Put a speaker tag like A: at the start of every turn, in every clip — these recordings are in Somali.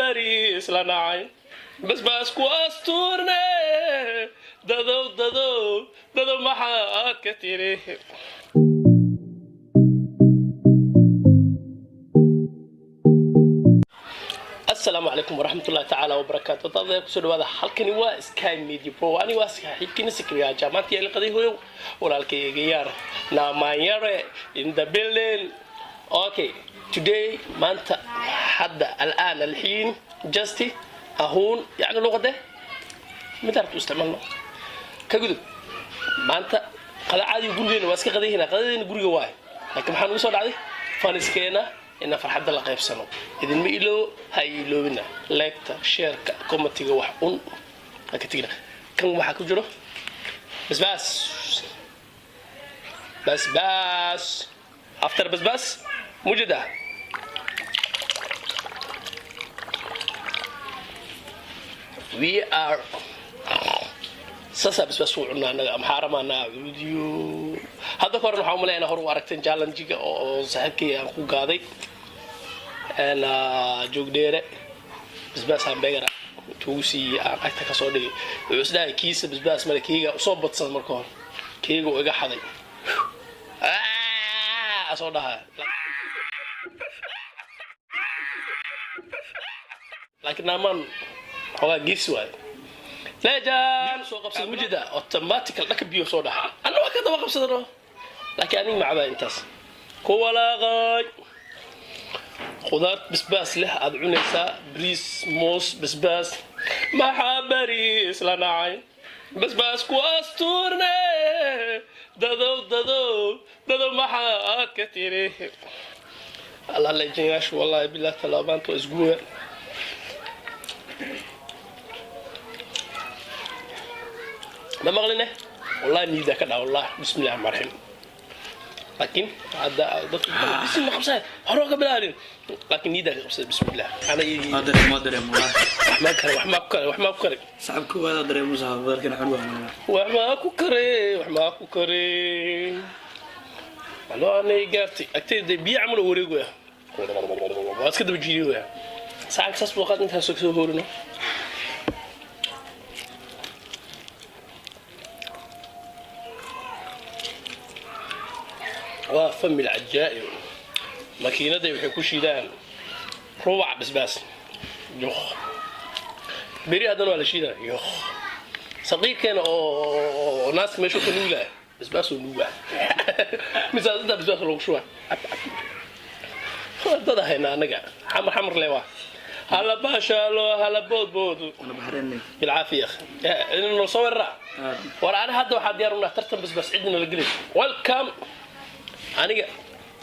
A: Bariis la nacay, basbaas ku astuurne. Dadow, dadow, dadow, maxaad ka tiri? Asalaamu calaykum waraxmatullahi tacaala wabarakaatu. Dad kusoo dhawaada, halkani waa Sky Media Pro. Ani waa saaxiibkiina Sikriya Jaamaanti Elqaday hoyow, walaalkayga yaar Naamaanyare in the building. Okay, today, maanta, hadda, الآن, الحين, just ahuun, yani luqade mid arabtu isticmaalno ka gudub. Maanta qada caadiga gurigeena waa iska qadayhina, qadadeena guriga waay, laakiin maxaa nugu soo dhacday? Faniskeena inaan farxadda la qaybsano. Idinma iloobo, ha iloobina like-ta, share-ka, comment-iga, wax un ha ka tegina. Kan waxaa ku jiro basbaas, basbaas after basbaas mujida. We are saasaa basbaas u cunaa annaga amxaaramaana cuudiyo. Hadda ka horan waxaa umalaya inaa hor u aragteen challenge-iga oo saaxiibkay aan ku gaaday Joogdheere. Basbaas hamburger intuu siiyey aan agta kasoo dhigay, wuxuu isdhahay kiisa basbaas male, keyga usoo badsan. Marka hore keyga uu iga xaday soo dhahaa, laakiin naamaan xoogaa geesi waayo. Lejan soo qabsada mujida, automatical dhaka biyo soo dhaxa. Anna waa ka daba qabsadano, laakiin aniga macabaa intaas ku walaaqay. Khudaar basbaas leh aad cunaysaa, bariis, moos, basbaas. Maxaa bariis la nacay, basbaas ku astuurne? Dadow, dadow, dadow, maxaad ka tiri? Allah, lejanyaashu, wallahi bilah talaabaanta waa isguuga. Ma maqline, wallahi niida ka dhaa, wallahi. Bismillahi raxmaan raxiim. Laakiin hadda dadku bismi qabsay hore ka bilaabin, laakiin niida ka qabsay. Bismillah ana.
B: Ma dareemo, ma dareemo wallahi.
A: Wax ma kare, wax ma ku kare, wax ma ku kare.
B: Sacabka waada dareemo saxab badarkan xun waa.
A: Wax ma ku kare, wax ma ku kare. Alo, anay gaartay agtayda biyo camal oo wareegaya, waa iska daba jiidaya sacanka. Saas buu qaad intaas soo hoorino. Waa famil cajaa'ib. Makiinaday waxay ku shiidaan rubac basbaas yuq beri, haddana waa la shiidaa yuq. Saqiirkeena oo naaska meeshu ka nuugaa basbaas oo nuugaa, mise intaa basbaas loogu shubaa. Dad ahayna anaga xamar xamar le, waa hala baashaalo, hala boodboodo.
B: Ana baxreen.
A: Bilcaafiya inuu soo weeraraa. War ani hadda waxaa diyaar unaha tartan basbaas, cidina la gelay. Welcome, aniga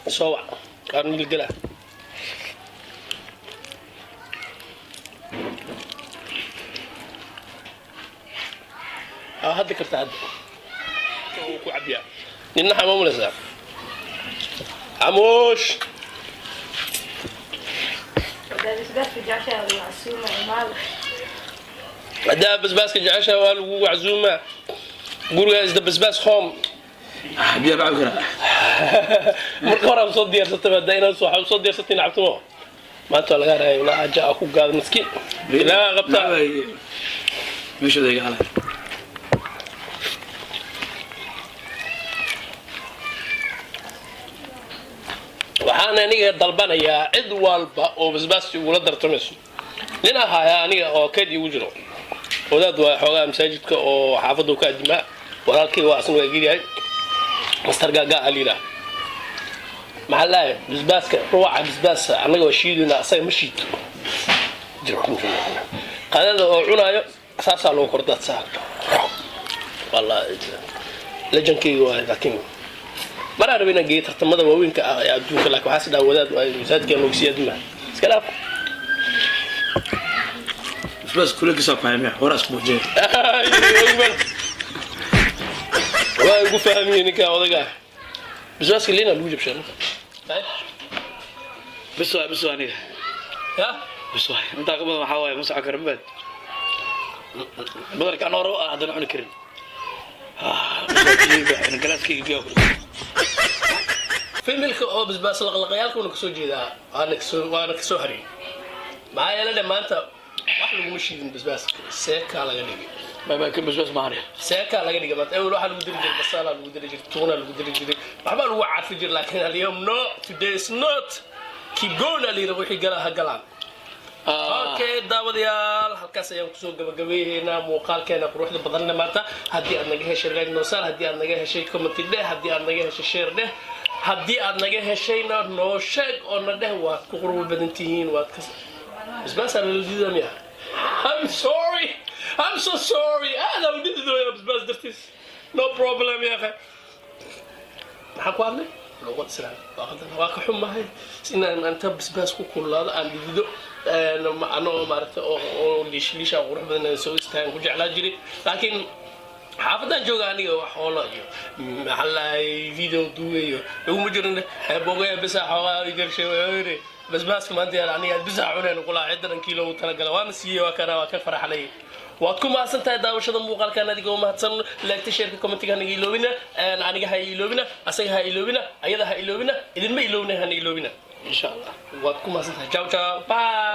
A: soo wac, waan nilgelaa. Aa hadda karta, hadda uu ku cabiyaa nina xamaamulaysaa xamoosh.
C: Basbaaska jeceshahay lagu casuuma, imaada.
A: Haddaa basbaaska jeceshaha waa lagu casuumaa guriga, is the basbaas home.
B: Biyo bacab karaa.
A: Marka hore aan soo diyaarsatay, hadda inaad soo soo diyaarsatay cabtimo. Maanta waa laga raayay walaa aja ku gaado miskiin ilaa qabta.
B: Meeshooda iga halay.
A: Waxaan aniga dalbanayaa cid walba oo basbaas igula dartamayso. Nin ahaaya aniga oo keyd igu jiro, wadaad waa, xoogaa masaajidka oo xaafadda ka adimaa, walaalkay waa, asna waa gelyahay, Master Gaaga a layidhaah. Maxaa lahay basbaaska, ruwaca basbaasa annaga waa shiidayna, asaga ma shiito. Qadada oo cunaayo saasaa loogu kordaadsaa. Wallahi lejankayga waa, laakiin maraa raba inaan geeyo tartamada waaweynka ah ee adduunka, laakiin waxaa is dhaha wadaad waa masaajidka loogu sii aduma, iska dhaaf.
B: Basbaas kuleelkiisa ku haymiya horaas buujee.
A: Waa igu fahmiye ninka odaga, basbaaska liina lagu jabshaa.
B: Bis waa, bis waa aniga.
A: Ya.
B: Bis waa intaa ka badan, waxaa waaye ma socon kara mabaad badarka anoo rabo aan haddana cuni karin. Galaaskayga biyaa ku.
A: Familka oo basbaas laqlaqayaalka una kasoo jeedaa, waana kasoo hariyay. Maxaa yeelay dhe maanta wax laguma shiidin basbaaska, seekaa laga dhigay.
B: Ma kan basbaas maahane.
A: Seekaa laga dhigay maanta. Ewel waxaa lagu diri jiray basalaa lagu diri jiray, tuunaa lagu diri jiray, waxbaa lagu carfi jiray, laakiin alyawm no, today is not. Keep going aa layidhi, wixii galaa ha galaan. Okay daawadayaal, halkaas ayaan kusoo gabagabeeyeynaa muuqaalkeena quruxda badanna maanta. Haddii aad naga heshay, like noo saar. Haddii aad naga heshay, comment dheh. Haddii aad naga heshay, share dheh. Haddii aad naga heshayna, noo sheeg oo na dheh waad ku qurux badan tihiin. Waad ka basbaasaa lala diidaa miya? I'm sorry, I'm so sorry. Aad u dhididooya basbaas dartiis. No problem ya akhi. Maxaan ku hadlay? Luqad islaam waa qaldan, waa ka xumahay inaan anta basbaas ku kululaado, aan dhidido anoo maaragtay oo liish liisha qurux badan aan soo istaagan ku jeclaa jiray, laakiin xaafadaan jooga aniga wax hoolo iyo maxaa lahay video duugayo iguma jirin. Bogaya bisa xoogaa garshay basbaaska maanta yaala aniga bisa cuneen kulaa cidadan kiilo ugu talagala waana siiyey, waa kana waa ka faraxlay. Waad ku mahadsan tahay daawashada muuqaalkan. Adigoo mahadsan, like-ta, share-ka, comment-iga hanaga iloobina. Aniga ha iloobina, asaga ha iloobina, ayada ha iloobina, idinma iloobina, hana iloobina.
B: Insha Allah.
A: Waad ku mahadsan tahay. Ciao ciao, bye.